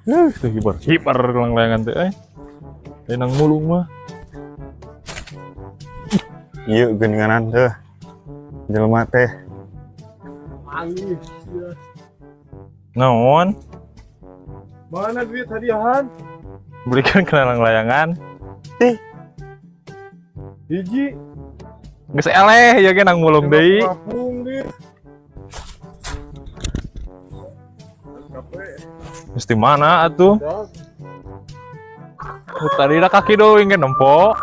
Teh hibar hibar langlayangan teh euy. Nang mulung mah. Ieu geuninganan teh. Jelema teh. Manggih. Naon? Mana duit hadiahan? Belikan ke langlayangan. Hiji. Geus eleh ya ge nang mulung deui. Ngapung di. Capek. Geus di mana atuh? Dah. Tadi dah kaki doing ge nempo.